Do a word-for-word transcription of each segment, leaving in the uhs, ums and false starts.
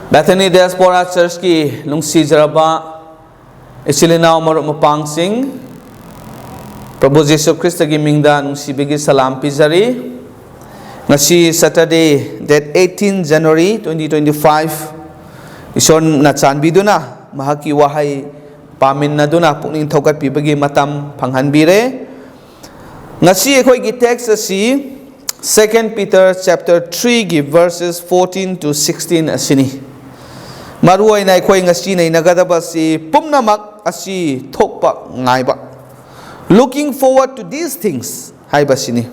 Bethany Diaspora Church-ꯀꯤ ꯅꯨꯡꯁꯤꯖꯔꯕ ꯏꯆꯤꯜ ꯏꯅꯥꯎ ꯃꯔꯨꯞ ꯃꯄꯥꯡꯁꯤꯡ, ꯄ꯭ꯔꯚꯨ ꯖꯤꯁꯨ ꯈ꯭ꯔꯤꯁꯇꯒꯤ ꯃꯤꯡꯗ ꯅꯨꯡꯁꯤꯕꯒꯤ ꯁꯂꯥꯝ ꯄꯤꯖꯔꯤ꯫ ꯉꯁꯤ Saturday, date eighteen January twenty twenty-five, ꯏꯁꯣꯔꯅ ꯆꯥꯟꯕꯤꯗꯨꯅ ꯃꯍꯥꯛꯀꯤ ꯋꯥꯍꯩ ꯄꯥꯃꯤꯟꯅꯗꯨꯅ ꯄꯨꯛꯅꯤꯡ ꯊꯧꯒꯠꯄꯤꯕꯒꯤ ꯃꯇꯝ ꯐꯪꯍꯟꯕꯤꯔꯦ꯫ ꯉꯁꯤ ꯑꯩꯈꯣꯏꯒꯤ text ꯑꯁꯤ Second Peter chapter three-ꯒꯤ verses fourteen to sixteen ꯑꯁꯤꯅꯤ꯫ ꯃꯔꯨꯑꯣꯏꯅ ꯑꯩꯈꯣꯏ ꯉꯁꯤ ꯅꯩꯅꯒꯗꯕ ꯑꯁꯤ ꯄꯨꯝꯅꯃꯛ ꯑꯁꯤ ꯊꯣꯛꯄ ꯉꯥꯏꯕ, looking forward to these things ꯍꯥꯏꯕꯁꯤꯅꯤ꯫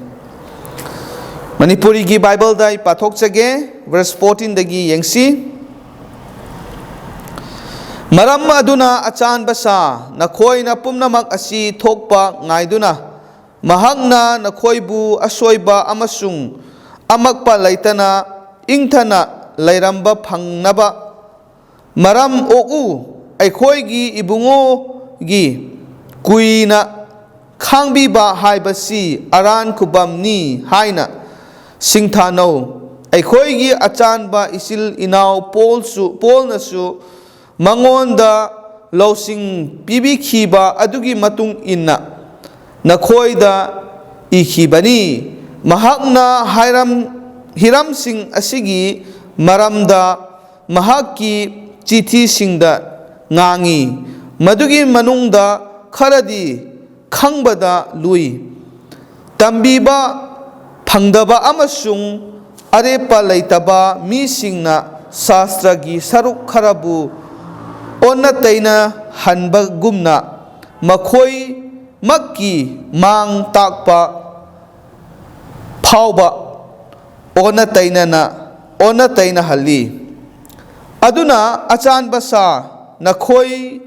ꯃꯅꯤꯄꯨꯔꯤꯒꯤ Bible-ꯗ ꯑꯩ ꯄꯥꯊꯣꯛꯆꯒꯦ, verse fourteen-ꯗꯒꯤ ꯌꯦꯡꯁꯤ꯫ "ꯃꯔꯝ ꯑꯗꯨꯅ ꯑꯆꯥꯟꯕ ꯁꯥ, ꯅꯈꯣꯏꯅ ꯄꯨꯝꯅꯃꯛ ꯑꯁꯤ ꯊꯣꯛꯄ ꯉꯥꯏꯗꯨꯅ, ꯃꯍꯥꯛꯅ ꯅꯈꯣꯏꯕꯨ ꯑꯁꯣꯏꯕ ꯑꯃꯁꯨꯡ ꯑꯃꯛꯄ ꯂꯩꯇꯅ ꯏꯪꯊꯅ ꯂꯩꯔꯝꯕ ꯐꯪꯅꯕ ꯃꯔꯝ ꯑꯣꯛꯎ꯫ ꯑꯩꯈꯣꯏꯒꯤ ꯏꯕꯨꯡꯉꯣꯒꯤ ꯀꯨꯏꯅ ꯈꯥꯡꯕꯤꯕ ꯍꯥꯏꯕꯁꯤ ꯑꯔꯥꯟ ꯈꯨꯕꯝꯅꯤ ꯍꯥꯏꯅ ꯁꯤꯡꯊꯥꯅꯧ꯫ ꯑꯩꯈꯣꯏꯒꯤ ꯑꯆꯥꯟꯕ ꯏꯆꯤꯜ ꯏꯅꯥꯎ ꯄꯣꯜꯁꯨ, ꯄꯣꯜꯅꯁꯨ ꯃꯉꯣꯟꯗ ꯂꯧꯁꯤꯡ ꯄꯤꯕꯤꯈꯤꯕ ꯑꯗꯨꯒꯤ ꯃꯇꯨꯡ ꯏꯟꯅ ꯅꯈꯣꯏꯗ ꯏꯈꯤꯕꯅꯤ꯫ ꯃꯍꯥꯛꯅ ꯍꯥꯏꯔꯝ-, ꯍꯤꯔꯝꯁꯤꯡ ꯑꯁꯤꯒꯤ ꯃꯔꯝꯗ ꯃꯍꯥꯛꯀꯤ ꯆꯤꯊꯤꯁꯤꯡꯗ ꯉꯥꯡꯉꯤ, ꯃꯗꯨꯒꯤ ꯃꯅꯨꯡꯗ ꯈꯔꯗꯤ ꯈꯪꯕꯗ ꯂꯨꯏ꯫ ꯇꯝꯕꯤꯕ ꯐꯪꯗꯕ ꯑꯃꯁꯨꯡ ꯑꯔꯦꯞꯄ ꯂꯩꯇꯕ ꯃꯤꯁꯤꯡꯅ ꯁꯥꯁꯇ꯭ꯔꯒꯤ ꯁꯔꯨꯛ ꯈꯔꯕꯨ ꯑꯣꯟꯅ ꯇꯩꯅꯍꯟꯕꯒꯨꯝꯅ, ꯃꯈꯣꯏꯃꯛꯀꯤ ꯃꯥꯡ ꯇꯥꯛꯄ ꯐꯥꯎꯕ ꯑꯣꯟꯅ ꯇꯩꯅꯅ, ꯑꯣꯟꯅ ꯇꯩꯅꯍꯜꯂꯤ꯫ ꯑꯗꯨꯅ ꯑꯆꯥꯟꯕ ꯁꯥ, ꯅꯈꯣꯏ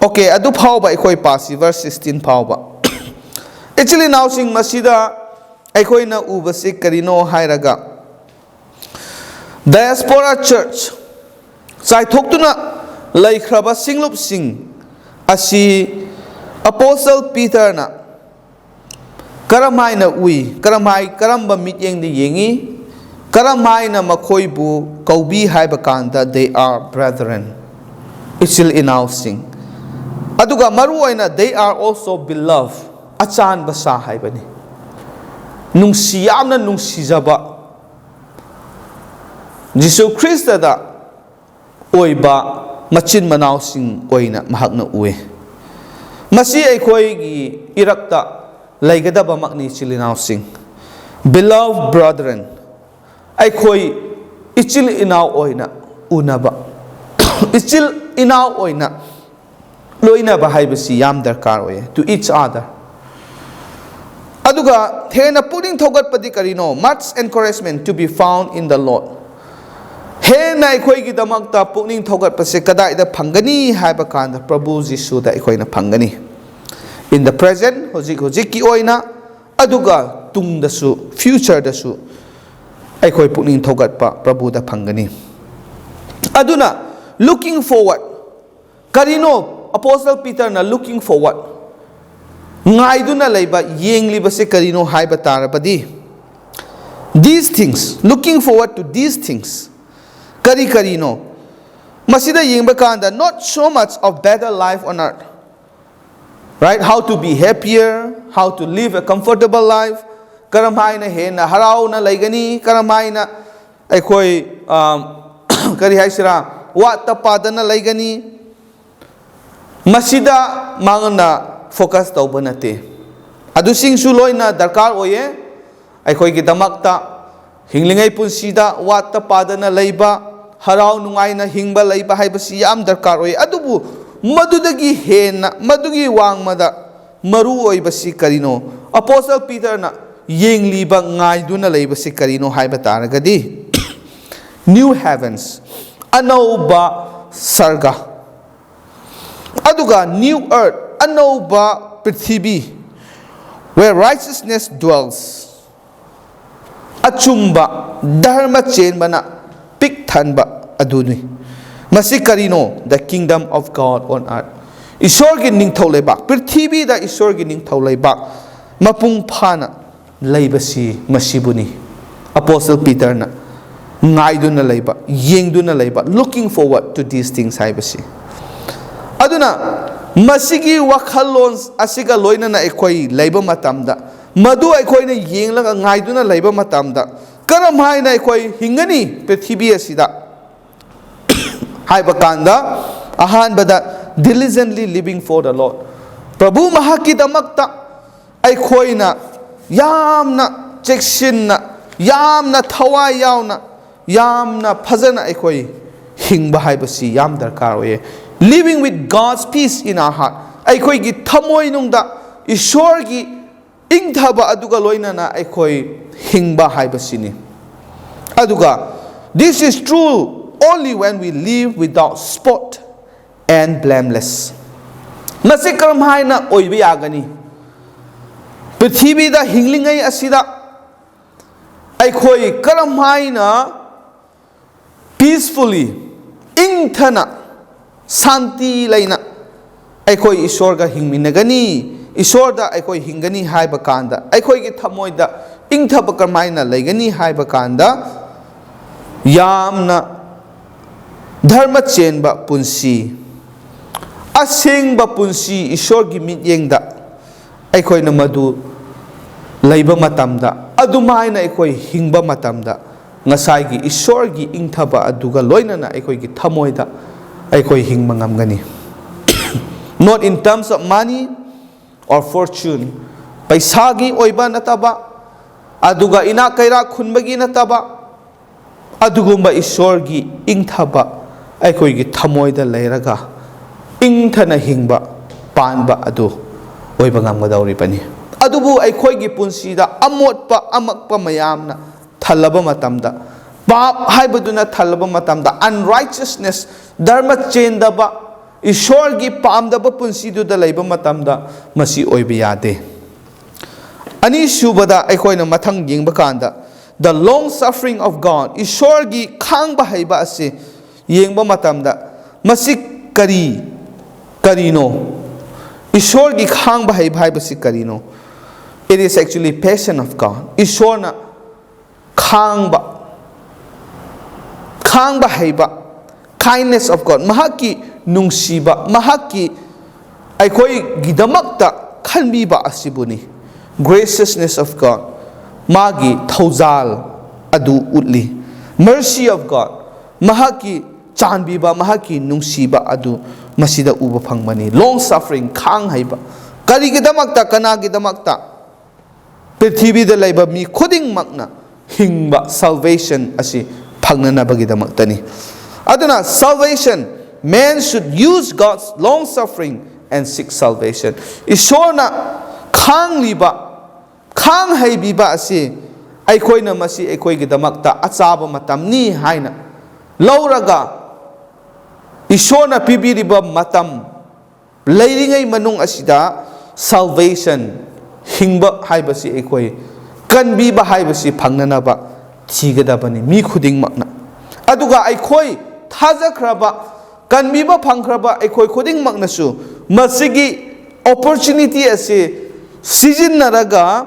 ꯑꯣꯀꯦ, ꯑꯗꯨ ꯐꯥꯎꯕ ꯑꯩꯈꯣꯏ ꯄꯥꯁꯤ, verse sixteen ꯐꯥꯎꯕ꯫ ꯏꯆꯤꯜ ꯏꯅꯥꯎꯁꯤꯡ, ꯃꯁꯤꯗ ꯑꯩꯈꯣꯏꯅ ꯎꯕꯁꯤ ꯀꯔꯤꯅꯣ ꯍꯥꯏꯔꯒ, diaspora church, ꯆꯥꯏꯊꯣꯛꯇꯨꯅ ꯂꯩꯈ꯭ꯔꯕ ꯁꯤꯡꯂꯨꯞꯁꯤꯡ ꯑꯁꯤ Apostle Peter-ꯅ ꯀꯔꯝ ꯍꯥꯏꯅ ꯎꯏ? ꯀꯔꯝ ꯍꯥꯏ-, ꯀꯔꯝꯕ ꯃꯤꯠꯌꯦꯡꯗ ꯌꯦꯡꯉꯤ? ꯀꯔꯝ ꯍꯥꯏꯅ ꯃꯈꯣꯏꯕꯨ ꯀꯧꯕꯤ ꯍꯥꯏꯕ ꯀꯥꯟꯗ, they are brethren, ꯏꯆꯤꯜ ꯏꯅꯥꯎꯁꯤꯡ꯫ ꯑꯗꯨꯒ ꯃꯔꯨ ꯑꯣꯏꯅ, they are also beloved, ꯑꯆꯥꯟꯕ ꯁꯥ ꯍꯥꯏꯕꯅꯤ꯫ ꯅꯨꯡꯁꯤ, ꯌꯥꯝꯅ ꯅꯨꯡꯁꯤꯖꯕ, ꯖꯤꯁꯨ ꯈ꯭ꯔꯤꯁꯇꯗ ꯑꯣꯏꯕ ꯃꯆꯤꯟ ꯃꯅꯥꯎꯁꯤꯡ ꯑꯣꯏꯅ ꯃꯍꯥꯛꯅ ꯎꯏ꯫ ꯃꯁꯤ ꯑꯩꯈꯣꯏꯒꯤ ꯏꯔꯛꯇ ꯂꯩꯒꯗꯕꯃꯛꯅꯤ, ꯏꯆꯤꯜ ꯏꯅꯥꯎꯁꯤꯡ꯫ Beloved brethren, ꯑꯩꯈꯣꯏ ꯏꯆꯤꯜ ꯏꯅꯥꯎ ꯑꯣꯏꯅ ꯎꯅꯕ, ꯏꯆꯤꯜ ꯏꯅꯥꯎ ꯑꯣꯏꯅ ꯂꯣꯏꯅꯕ ꯍꯥꯏꯕꯁꯤ ꯌꯥꯝ ꯗꯔꯀꯥꯔ ꯑꯣꯏꯌꯦ, to each other꯫ ꯑꯗꯨꯒ ꯍꯦꯟꯅ ꯄꯨꯛꯅꯤꯡ ꯊꯧꯒꯠꯄꯗꯤ ꯀꯔꯤꯅꯣ? Much encouragement to be found in the Lord꯫ ꯍꯦꯟꯅ ꯑꯩꯈꯣꯏꯒꯤꯗꯃꯛꯇ ꯄꯨꯛꯅꯤꯡ ꯊꯧꯒꯠꯄꯁꯦ ꯀꯗꯥꯏꯗ ꯐꯪꯒꯅꯤ ꯍꯥꯏꯕ ꯀꯥꯟꯗ, ꯄ꯭ꯔꯚꯨ ꯖꯤꯁꯨꯗ ꯑꯩꯈꯣꯏꯅ ꯐꯪꯒꯅꯤ꯫ In the present, ꯍꯧꯖꯤꯛ ꯍꯧꯖꯤꯛꯀꯤ ꯑꯣꯏꯅ, ꯑꯗꯨꯒ ꯇꯨꯡꯗꯁꯨ, future ꯗꯁꯨ ꯑꯩꯈꯣꯏ ꯄꯨꯛꯅꯤꯡ ꯊꯧꯒꯠꯄ ꯄ꯭ꯔꯚꯨꯗ ꯐꯪꯒꯅꯤ꯫ ꯑꯗꯨꯅ, looking forward, ꯀꯔꯤꯅꯣ ꯑꯄꯣꯁꯇꯜ ꯄꯤꯇꯔꯅ looking forward, ꯉꯥꯏꯗꯨꯅ ꯂꯩꯕ, ꯌꯦꯡꯂꯤꯕꯁꯦ ꯀꯔꯤꯅꯣ ꯍꯥꯏꯕ ꯇꯥꯔꯕꯗꯤ, these things, looking forward to these things, ꯀꯔꯤ ꯀꯔꯤꯅꯣ? ꯃꯁꯤꯗ ꯌꯦꯡꯕ ꯀꯥꯟꯗ, not so much of better life on earth, right? How to be happier, how to live a comfortable life, ꯀꯔꯝ ꯍꯥꯏꯅ ꯍꯦꯟꯅ ꯍꯔꯥꯎꯅ ꯂꯩꯒꯅꯤ, ꯀꯔꯝ ꯍꯥꯏꯅ ꯑꯩꯈꯣꯏ, ꯑ, ꯀꯔꯤ ꯍꯥꯏꯁꯤꯔꯥ, ꯋꯥꯠꯇ ꯄꯥꯗꯅ ꯂꯩꯒꯅꯤ, ꯃꯁꯤꯗ ꯃꯥꯉꯣꯟꯗ focus ꯇꯧꯕ ꯅꯠꯇꯦ꯫ ꯑꯗꯨꯁꯤꯡꯁꯨ ꯂꯣꯏꯅ ꯗꯔꯀꯥꯔ ꯑꯣꯏꯌꯦ꯫ ꯑꯩꯈꯣꯏꯒꯤꯗꯃꯛꯇ ꯍꯤꯡꯂꯤꯉꯩ ꯄꯨꯟꯁꯤꯗ ꯋꯥꯠꯇ ꯄꯥꯗꯅ ꯂꯩꯕ, ꯍꯔꯥꯎ ꯅꯨꯡꯉꯥꯏꯅ ꯍꯤꯡꯕ ꯂꯩꯕ ꯍꯥꯏꯕꯁꯤ ꯌꯥꯝ ꯗꯔꯀꯥꯔ ꯑꯣꯏ꯫ ꯑꯗꯨꯕꯨ ꯃꯗꯨꯗꯒꯤ ꯍꯦꯟꯅ, ꯃꯗꯨꯒꯤ ꯋꯥꯡꯃꯗ ꯃꯔꯨ ꯑꯣꯏꯕꯁꯤ ꯀꯔꯤꯅꯣ? ꯑꯄꯣꯁꯇꯜ ꯄꯤꯇꯔꯅ ꯌꯦꯡꯂꯤꯕ, ꯉꯥꯏꯗꯨꯅ ꯂꯩꯕꯁꯤ ꯀꯔꯤꯅꯣ ꯍꯥꯏꯕ ꯇꯥꯔꯒꯗꯤ, new heavens, ꯑꯅꯧꯕ ꯁꯔꯒ, ꯑꯗꯨꯒ new earth, ꯑꯅꯧꯕ ꯄ꯭ꯔꯤꯊꯤꯕꯤ, where righteousness dwells, ꯑꯆꯨꯝꯕ ꯙꯔꯃ ꯆꯦꯟꯕꯅ ꯄꯤꯛ ꯊꯟꯕ ꯑꯗꯨꯅꯤ꯫ ꯃꯁꯤ ꯀꯔꯤꯅꯣ? The kingdom of God on earth, ꯏꯁꯣꯔꯒꯤ ꯅꯤꯡꯊꯧ ꯂꯩꯕꯥꯛ, ꯄ꯭ꯔꯤꯊꯤꯕꯤꯗ ꯏꯁꯣꯔꯒꯤ ꯅꯤꯡꯊꯧ ꯂꯩꯕꯥꯛ ꯃꯄꯨꯡ ꯐꯥꯅ ꯂꯩꯕꯁꯤ ꯃꯁꯤꯕꯨꯅꯤ꯫ ꯑꯄꯣꯁꯇꯜ ꯄꯤꯇꯔꯅ ꯉꯥꯏꯗꯨꯅ ꯂꯩꯕ, ꯌꯦꯡꯗꯨꯅ ꯂꯩꯕ, looking forward to these things ꯍꯥꯏꯕꯁꯤ꯫ ꯑꯗꯨꯅ ꯃꯁꯤꯒꯤ ꯋꯥꯈꯜꯂꯣꯟ ꯑꯁꯤꯒ ꯂꯣꯏꯅꯅ ꯑꯩꯈꯣꯏ ꯂꯩꯕ ꯃꯇꯝꯗ, ꯃꯗꯨ ꯑꯩꯈꯣꯏꯅ ꯌꯦꯡꯂꯒ ꯉꯥꯏꯗꯨꯅ ꯂꯩꯕ ꯃꯇꯝꯗ, ꯀꯔꯝ ꯍꯥꯏꯅ ꯑꯩꯈꯣꯏ ꯍꯤꯡꯒꯅꯤ ꯄ꯭ꯔꯤꯊꯤꯕꯤ ꯑꯁꯤꯗ ꯍꯥꯏꯕ ꯀꯥꯟꯗ, ꯑꯍꯥꯟꯕꯗ, diligently living for the Lord꯫ ꯄ꯭ꯔꯚꯨ ꯃꯍꯥꯛꯀꯤꯗꯃꯛꯇ ꯑꯩꯈꯣꯏꯅ ꯌꯥꯝꯅ ꯆꯦꯛꯁꯤꯟꯅ, ꯌꯥꯝꯅ ꯊꯋꯥꯏ ꯌꯥꯎꯅ, ꯌꯥꯝꯅ ꯐꯖꯅ ꯑꯩꯈꯣꯏ ꯍꯤꯡꯕ ꯍꯥꯏꯕꯁꯤ ꯌꯥꯝ ꯗꯔꯀꯥꯔ ꯑꯣꯏꯌꯦ꯫ Living with God's peace in our heart, ꯑꯩꯈꯣꯏꯒꯤ ꯊꯃꯣꯏꯅꯨꯡꯗ ꯏꯁꯣꯔꯒꯤ ꯏꯪꯊꯕ ꯑꯗꯨꯒ ꯂꯣꯏꯅꯅ ꯑꯩꯈꯣꯏ ꯍꯤꯡꯕ ꯍꯥꯏꯕꯁꯤꯅꯤ꯫ ꯑꯗꯨꯒ, this is true only when we live without spot and blameless꯫ ꯃꯁꯤ ꯀꯔꯝ ꯍꯥꯏꯅ ꯑꯣꯏꯕ ꯌꯥꯒꯅꯤ? ꯄ꯭ꯔꯤꯊꯤꯕꯤꯗ ꯍꯤꯡꯂꯤꯉꯩ ꯑꯁꯤꯗ ꯑꯩꯈꯣꯏ ꯀꯔꯝ ꯍꯥꯏꯅ peacefully, ꯏꯪꯊꯅ, ꯁꯥꯟꯇꯤ ꯂꯩꯅ ꯑꯩꯈꯣꯏ ꯏꯁꯣꯔꯒ ꯍꯤꯡꯃꯤꯟꯅꯒꯅꯤ, ꯏꯁꯣꯔꯗ ꯑꯩꯈꯣꯏ ꯍꯤꯡꯒꯅꯤ ꯍꯥꯏꯕ ꯀꯥꯟꯗ, ꯑꯩꯈꯣꯏꯒꯤ ꯊꯃꯣꯏꯗ ꯏꯪꯊꯕ ꯀꯔꯝꯍꯥꯏꯅ ꯂꯩꯒꯅꯤ ꯍꯥꯏꯕ ꯀꯥꯟꯗ, ꯌꯥꯝꯅ ꯙꯔꯃ ꯆꯦꯟꯕ ꯄꯨꯟꯁꯤ, ꯑꯁꯦꯡꯕ ꯄꯨꯟꯁꯤ, ꯏꯁꯣꯔꯒꯤ ꯃꯤꯠꯌꯦꯡꯗ ꯑꯩꯈꯣꯏꯅ ꯃꯗꯨ ꯂꯩꯕ ꯃꯇꯝꯗ, ꯑꯗꯨꯃꯥꯏꯅ ꯑꯩꯈꯣꯏ ꯍꯤꯡꯕ ꯃꯇꯝꯗ, ꯉꯁꯥꯏꯒꯤ ꯏꯁꯣꯔꯒꯤ ꯏꯪꯊꯕ ꯑꯗꯨꯒ ꯂꯣꯏꯅꯅ ꯑꯩꯈꯣꯏꯒꯤ ꯊꯃꯣꯏꯗ ꯑꯩꯈꯣꯏ ꯍꯤꯡꯕ ꯉꯝꯒꯅꯤ꯫ Not in terms of money or fortune, ꯄꯩꯁꯥꯒꯤ ꯑꯣꯏꯕ ꯅꯠꯇꯕ, ꯑꯗꯨꯒ ꯏꯅꯥꯛ ꯀꯩꯔꯥꯛ ꯈꯨꯟꯕꯒꯤ ꯅꯠꯇꯕ, ꯑꯗꯨꯒꯨꯝꯕ ꯏꯁꯣꯔꯒꯤ ꯏꯪꯊꯕ ꯑꯩꯈꯣꯏꯒꯤ ꯊꯃꯣꯏꯗ ꯂꯩꯔꯒ ꯏꯪꯊꯅ ꯍꯤꯡꯕ ꯄꯥꯟꯕ ꯑꯗꯨ ꯑꯣꯏꯕ ꯉꯝꯒꯗꯧꯔꯤꯕꯅꯤ꯫ ꯑꯗꯨꯕꯨ ꯑꯩꯈꯣꯏꯒꯤ ꯄꯨꯟꯁꯤꯗ ꯑꯃꯣꯠꯄ ꯑꯃꯛꯄ ꯃꯌꯥꯝꯅ ꯊꯜꯂꯕ ꯃꯇꯝꯗ, ꯄꯥꯞ ꯍꯥꯏꯕꯗꯨꯅ ꯊꯜꯂꯕ ꯃꯇꯝꯗ, unrighteousness, ꯙꯔꯃ ꯆꯦꯟꯗꯕ, ꯏꯁꯣꯔꯒꯤ ꯄꯥꯝꯗꯕ ꯄꯨꯟꯁꯤꯗꯨꯗ ꯂꯩꯕ ꯃꯇꯝꯗ ꯃꯁꯤ ꯑꯣꯏꯕ ꯌꯥꯗꯦ꯫ ꯑꯅꯤꯁꯨꯕꯗ ꯑꯩꯈꯣꯏꯅ ꯃꯊꯪ ꯌꯦꯡꯕ ꯀꯥꯟꯗ, the long suffering of God, ꯏꯁꯣꯔꯒꯤ ꯈꯥꯡꯕ ꯍꯩꯕ ꯑꯁꯤ ꯌꯦꯡꯕ ꯃꯇꯝꯗ, ꯃꯁꯤ ꯀꯔꯤ, ꯀꯔꯤꯅꯣ? ꯏꯁꯣꯔꯒꯤ ꯈꯥꯡꯕ ꯍꯩꯕ ꯍꯥꯏꯕꯁꯤ ꯀꯔꯤꯅꯣ? It is actually patience of God. ꯏꯁꯣꯔꯅ ꯈꯥꯡꯕ, ꯈꯥꯡꯕ ꯍꯩꯕ, kindness of God, ꯃꯍꯥꯛꯀꯤ ꯅꯨꯡꯁꯤꯕ, ꯃꯍꯥꯛꯀꯤ ꯑꯩꯈꯣꯏꯒꯤꯗꯃꯛꯇ ꯈꯟꯕꯤꯕ ꯑꯁꯤꯕꯨꯅꯤ꯫ Graciousness of God, ꯃꯥꯒꯤ ꯊꯧꯖꯥꯜ ꯑꯗꯨ ꯎꯠꯂꯤ꯫ Mercy of God, ꯃꯍꯥꯛꯀꯤ ꯆꯥꯟꯕꯤꯕ, ꯃꯍꯥꯛꯀꯤ ꯅꯨꯡꯁꯤꯕ ꯑꯗꯨ ꯃꯁꯤꯗ ꯎꯕ ꯐꯪꯕꯅꯤ꯫ Long suffering, ꯈꯥꯡ ꯍꯩꯕ꯫ ꯀꯔꯤꯒꯤꯗꯃꯛꯇ, ꯀꯅꯥꯒꯤꯗꯃꯛꯇ? ꯄ꯭ꯔꯤꯊꯤꯕꯤꯗ ꯂꯩꯕ ꯃꯤ ꯈꯨꯗꯤꯡꯃꯛꯅ ꯍꯤꯡꯕ, salvation ꯑꯁꯤ ꯐꯪꯅꯅꯕꯒꯤꯗꯃꯛꯇꯅꯤ꯫ ꯑꯗꯨꯅ salvation, man should use God's long suffering and seek salvation. ꯏꯁꯣꯔꯅ ꯈꯥꯡꯂꯤꯕ, ꯈꯥꯡ ꯍꯩꯕꯤꯕ ꯑꯁꯤ ꯑꯩꯈꯣꯏꯅ ꯃꯁꯤ ꯑꯩꯈꯣꯏꯒꯤꯗꯃꯛꯇ ꯑꯆꯥꯕ ꯃꯇꯝꯅꯤ ꯍꯥꯏꯅ ꯂꯧꯔꯒ, ꯏꯁꯣꯔꯅ ꯄꯤꯕꯤꯔꯤꯕ ꯃꯇꯝ ꯂꯩꯔꯤꯉꯩ ꯃꯅꯨꯡ ꯑꯁꯤꯗ salvation, ꯍꯤꯡꯕ ꯍꯥꯏꯕꯁꯤ, ꯑꯩꯈꯣꯏ ꯀꯟꯕꯤꯕ ꯍꯥꯏꯕꯁꯤ ꯐꯪꯅꯅꯕ ꯊꯤꯒꯗꯕꯅꯤ ꯃꯤ ꯈꯨꯗꯤꯡꯃꯛꯅ꯫ ꯑꯗꯨꯒ ꯑꯩꯈꯣꯏ ꯊꯥꯖꯈ꯭ꯔꯕ, ꯀꯟꯕꯤꯕ ꯐꯪꯈ꯭ꯔꯕ ꯑꯩꯈꯣꯏ ꯈꯨꯗꯤꯡꯃꯛꯅꯁꯨ ꯃꯁꯤꯒꯤ opportunity ꯑꯁꯤ ꯁꯤꯖꯤꯟꯅꯔꯒ,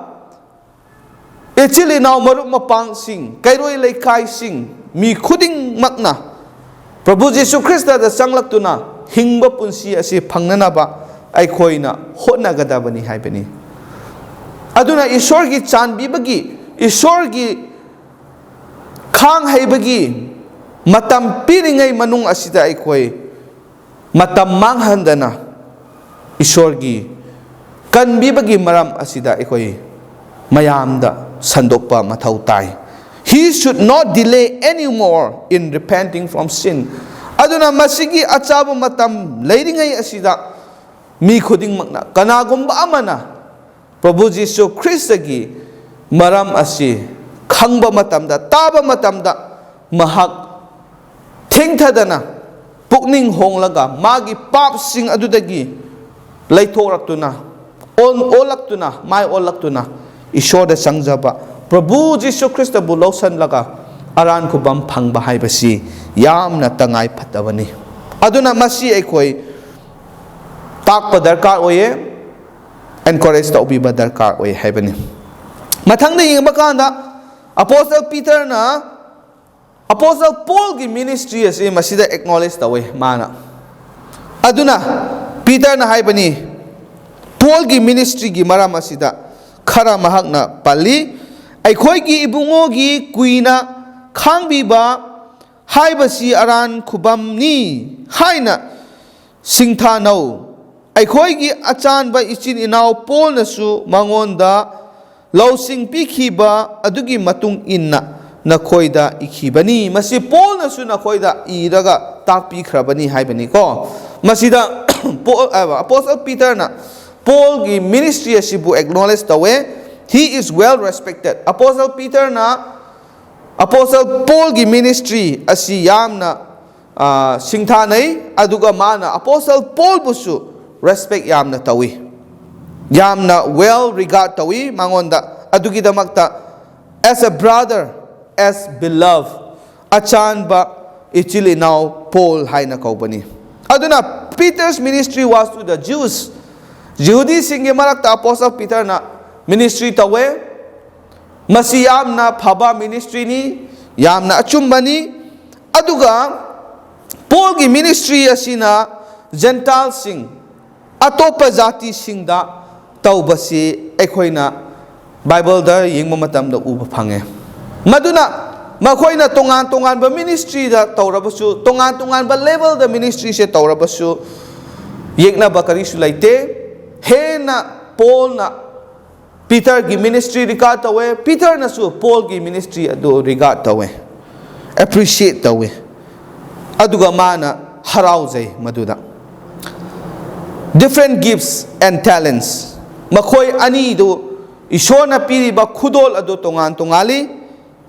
ꯏꯆꯤꯜ ꯏꯅꯥꯎ, ꯃꯔꯨꯞ ꯃꯄꯥꯡꯁꯤꯡ, ꯀꯩꯔꯣꯏ ꯂꯩꯀꯥꯏꯁꯤꯡ, ꯃꯤ ꯈꯨꯗꯤꯡꯃꯛꯅ ꯄ꯭ꯔꯚꯨ ꯖꯤꯁꯨ ꯈ꯭ꯔꯤꯁꯇꯗ ꯆꯪꯂꯛꯇꯨꯅ ꯍꯤꯡꯕ ꯄꯨꯟꯁꯤ ꯑꯁꯤ ꯐꯪꯅꯅꯕ ꯑꯩꯈꯣꯏꯅ ꯍꯣꯠꯅꯒꯗꯕꯅꯤ ꯍꯥꯏꯕꯅꯤ꯫ ꯑꯗꯨꯅ ꯏꯁꯣꯔꯒꯤ ꯆꯥꯟꯕꯤꯕꯒꯤ, ꯏꯁꯣꯔꯒꯤ ꯈꯥꯡ ꯍꯩꯕꯒꯤ ꯃꯇꯝ ꯄꯤꯔꯤꯉꯩ ꯃꯅꯨꯡ ꯑꯁꯤꯗ ꯑꯩꯈꯣꯏ ꯃꯇꯝ ꯃꯥꯡꯍꯟꯗꯅ ꯏꯁꯣꯔꯒꯤ ꯀꯟꯕꯤꯕꯒꯤ ꯃꯔꯝ ꯑꯁꯤꯗ ꯑꯩꯈꯣꯏ ꯃꯌꯥꯝꯗ ꯁꯟꯗꯣꯛꯄ ꯃꯊꯧ ꯇꯥꯏ꯫ He should not delay anymore in repenting from sin. ꯑꯗꯨꯅ ꯃꯁꯤꯒꯤ ꯑꯆꯥꯕ ꯃꯇꯝ ꯂꯩꯔꯤꯉꯩ ꯑꯁꯤꯗ ꯃꯤ ꯈꯨꯗꯤꯡꯃꯛꯅ, ꯀꯅꯥꯒꯨꯝꯕ ꯑꯃꯅ ꯄ꯭ꯔꯚꯨ ꯖꯤꯁꯨ ꯈ꯭ꯔꯤꯁꯇꯒꯤ ꯃꯔꯝ ꯑꯁꯤ ꯈꯪꯕ ꯃꯇꯝꯗ, ꯇꯥꯕ ꯃꯇꯝꯗ, ꯃꯍꯥꯛ ꯊꯦꯡꯊꯗꯅ ꯄꯨꯛꯅꯤꯡ ꯍꯣꯡꯂꯒ ꯃꯥꯒꯤ ꯄꯥꯞꯁꯤꯡ ꯑꯗꯨꯗꯒꯤ ꯂꯩꯊꯣꯛꯂꯛꯇꯨꯅ, ꯑꯣꯟ-, ꯑꯣꯜꯂꯛꯇꯨꯅ, ꯃꯥꯏ ꯑꯣꯜꯂꯛꯇꯨꯅ ꯏꯁꯣꯔꯗ ꯆꯪꯖꯕ, ꯄ꯭ꯔꯚꯨ ꯖꯤꯁꯨ ꯈ꯭ꯔꯤꯁꯇꯕꯨ ꯂꯧꯁꯤꯜꯂꯒ ꯑꯔꯥꯟ ꯈꯨꯕꯝ ꯐꯪꯕ ꯍꯥꯏꯕꯁꯤ ꯌꯥꯝꯅ ꯇꯉꯥꯏ ꯐꯗꯕꯅꯤ꯫ ꯑꯗꯨꯅ ꯃꯁꯤ ꯑꯩꯈꯣꯏ ꯇꯥꯛꯄ ꯗꯔꯀꯥꯔ ꯑꯣꯏꯌꯦ, encourage ꯇꯧꯕꯤꯕ ꯗꯔꯀꯥꯔ ꯑꯣꯏ ꯍꯥꯏꯕꯅꯤ꯫ ꯃꯊꯪꯗ ꯌꯦꯡꯕ ꯀꯥꯟꯗ, ꯑꯄꯣꯁꯇꯜ ꯄꯤꯇꯔꯅ ꯑꯄꯣꯁꯇꯜ ꯄꯣꯜꯒꯤ ꯃꯤꯅꯤꯁꯇ꯭ꯔꯤ ꯑꯁꯤ ꯃꯁꯤꯗ ꯑꯦꯛꯅꯣꯂꯦꯖ ꯇꯧꯋꯤ ꯃꯥꯅ꯫ ꯑꯗꯨꯅ ꯄꯤꯇꯔꯅ ꯍꯥꯏꯕꯅꯤ, ꯄꯣꯜꯒꯤ ꯃꯤꯅꯤꯁꯇ꯭ꯔꯤꯒꯤ ꯃꯔꯝ ꯑꯁꯤꯗ ꯈꯔ ꯃꯍꯥꯛꯅ ꯄꯜꯂꯤ꯫ ꯑꯩꯈꯣꯏꯒꯤ ꯏꯕꯨꯡꯉꯣꯒꯤ ꯀꯨꯏꯅ ꯈꯥꯡꯕꯤꯕ ꯍꯥꯏꯕꯁꯤ ꯑꯔꯥꯟ ꯈꯨꯕꯝꯅꯤ ꯍꯥꯏꯅ ꯁꯤꯡꯊꯥꯅꯧ꯫ ꯑꯩꯈꯣꯏꯒꯤ ꯑꯆꯥꯟꯕ ꯏꯆꯤꯟ ꯏꯅꯥꯎ ꯄꯣꯜꯅꯁꯨ ꯃꯉꯣꯟꯗ ꯂꯧꯁꯤꯡ ꯄꯤꯈꯤꯕ ꯑꯗꯨꯒꯤ ꯃꯇꯨꯡ ꯏꯟꯅ ꯅꯈꯣꯏꯗ ꯏꯈꯤꯕꯅꯤ꯫ ꯃꯁꯤ ꯄꯣꯜꯅꯁꯨ ꯅꯈꯣꯏꯗ ꯏꯔꯒ ꯇꯥꯛꯄꯤꯈ꯭ꯔꯕꯅꯤ ꯍꯥꯏꯕꯅꯤꯀꯣ꯫ ꯃꯁꯤꯗ ꯄꯣꯜ, ꯑꯄꯣꯁꯇꯜ ꯄꯤꯇꯔꯅ ꯄꯣꯜꯒꯤ ꯃꯤꯅꯤꯁꯇ꯭ꯔꯤ ꯑꯁꯤꯕꯨ ꯑꯦꯛꯅꯣꯂꯦꯖ ꯇꯧꯋꯦ꯫ He is well respected. Apostle ꯄꯤꯇꯔꯅ ꯑꯄꯣꯁꯇꯜ ꯄꯣꯜꯒꯤ ꯃꯤꯅꯤꯁꯇ꯭ꯔꯤ ꯑꯁꯤ ꯌꯥꯝꯅ ꯑ, ꯁꯤꯡꯊꯥꯅꯩ, ꯑꯗꯨꯒ ꯃꯥꯅ ꯑꯄꯣꯁꯇꯜ ꯄꯣꯜꯕꯨꯁꯨ ꯔꯦꯁꯄꯦꯛ ꯌꯥꯝꯅ ꯇꯧꯏ, ꯌꯥꯝꯅ ꯋꯦꯜ ꯔꯤꯒꯥꯔꯗ ꯇꯧꯏ ꯃꯉꯣꯟꯗ꯫ ꯑꯗꯨꯒꯤꯗꯃꯛꯇ, as a brother, as beloved, ꯑꯆꯥꯟꯕ ꯏꯆꯤꯜ ꯏꯅꯥꯎ ꯄꯣꯜ ꯍꯥꯏꯅ ꯀꯧꯕꯅꯤ꯫ ꯑꯗꯨꯅ Peter's ministry was to the Jews. ꯖꯤꯍꯨꯗꯤꯁꯤꯡꯒꯤ ꯃꯔꯛꯇ ꯑꯄꯣꯁꯇꯜ ꯄꯤꯇꯔꯅ ꯃꯤꯅꯤꯁꯇ꯭ꯔꯤ ꯇꯧꯋꯦ꯫ ꯃꯁꯤ ꯌꯥꯝꯅ ꯐꯕ ꯃꯤꯅꯤꯁꯇ꯭ꯔꯤꯅꯤ, ꯌꯥꯝꯅ ꯑꯆꯨꯝꯕꯅꯤ꯫ ꯑꯗꯨꯒ ꯄꯣꯜꯒꯤ ꯃꯤꯅꯤꯁꯇ꯭ꯔꯤ ꯑꯁꯤꯅ ꯖꯦꯟꯇꯥꯏꯜꯁꯤꯡ, ꯑꯇꯣꯞꯄ ꯖꯥꯇꯤꯁꯤꯡꯗ ꯇꯧꯕꯁꯤ ꯑꯩꯈꯣꯏꯅ ꯕꯥꯏꯕꯜꯗ ꯌꯦꯡꯕ ꯃꯇꯝꯗ ꯎꯕ ꯐꯪꯉꯦ꯫ ꯃꯗꯨꯅ ꯃꯈꯣꯏꯅ ꯇꯣꯉꯥꯟ ꯇꯣꯉꯥꯟꯕ ꯃꯤꯅꯤꯁꯇ꯭ꯔꯤꯗ ꯇꯧꯔꯕꯁꯨ, ꯇꯣꯉꯥꯟ ꯇꯣꯉꯥꯟꯕ ꯂꯦꯚꯦꯜꯗ ꯃꯤꯅꯤꯁꯇ꯭ꯔꯤꯁꯦ ꯇꯧꯔꯕꯁꯨ, ꯌꯦꯛꯅꯕ ꯀꯔꯤꯁꯨ ꯂꯩꯇꯦ꯫ ꯍꯦꯟꯅ ꯄꯣꯜꯅ ꯄꯤꯇꯔꯒꯤ ꯃꯤꯅꯤꯁꯇ꯭ꯔꯤ ꯔꯤꯒꯥꯔꯗ ꯇꯧꯋꯦ, ꯄꯤꯇꯔꯅꯁꯨ ꯄꯣꯜꯒꯤ ꯃꯤꯅꯤꯁꯇ꯭ꯔꯤ ꯑꯗꯨ ꯔꯤꯒꯥꯔꯗ ꯇꯧꯋꯦ, ꯑꯦꯄ꯭ꯔꯤꯁꯤꯌꯦꯠ ꯇꯧꯋꯦ꯫ ꯑꯗꯨꯒ ꯃꯥꯅ ꯍꯔꯥꯎꯖꯩ ꯃꯗꯨꯗ꯫ Different gifts and talents, ꯃꯈꯣꯏ ꯑꯅꯤꯗꯨ ꯏꯁꯣꯔꯅ ꯄꯤꯔꯤꯕ ꯈꯨꯗꯣꯜ ꯑꯗꯨ ꯇꯣꯉꯥꯟ ꯇꯣꯉꯥꯜꯂꯤ,